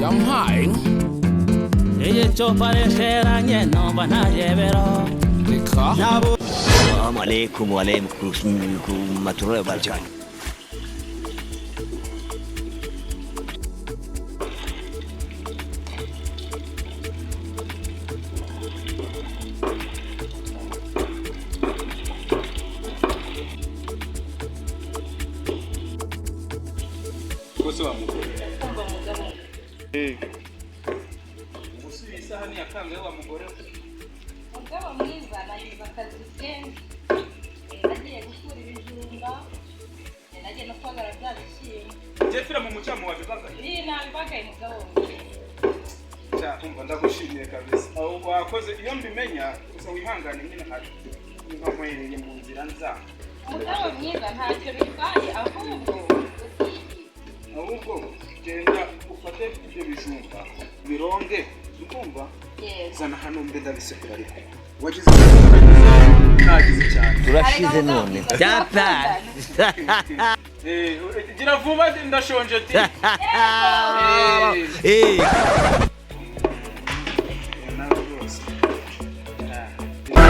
Yampaye. Igicupa risheranye numva ntayebero. Reka. Assalamu alaikum wa rahmatullahi wa barakatuh. Kose wa mugore. Kumva, mugabo. Ubusubiye isahani ya kangahe, wa mugore? Mugabo mwiza, nagize akazi kenshi. Nagiye gukura ibijumba, nagiye no kubagara bya bishyimbo. Jefira mu mucamo wabibagaye? Iyi nabibagaye, mugabo mwiza. Cya, umva, ndagushimiye kabisa aho wakoze. Iyo mbimenya gusa, wihangane nyine, hari inka nkwereye mu nzira nza. Mugabo mwiza, ntacyo bitwaye, ahubwo uziye. Ahubwo genda ufate ibyo bijumba bironge, ukumva? Yego. Zana hano mbe ndabisekura, ariko wagize, nagize cyane. Turashize none. Data. Eh, gira vuba, ndashonje ti. Eh. Nawe rwose. Ah.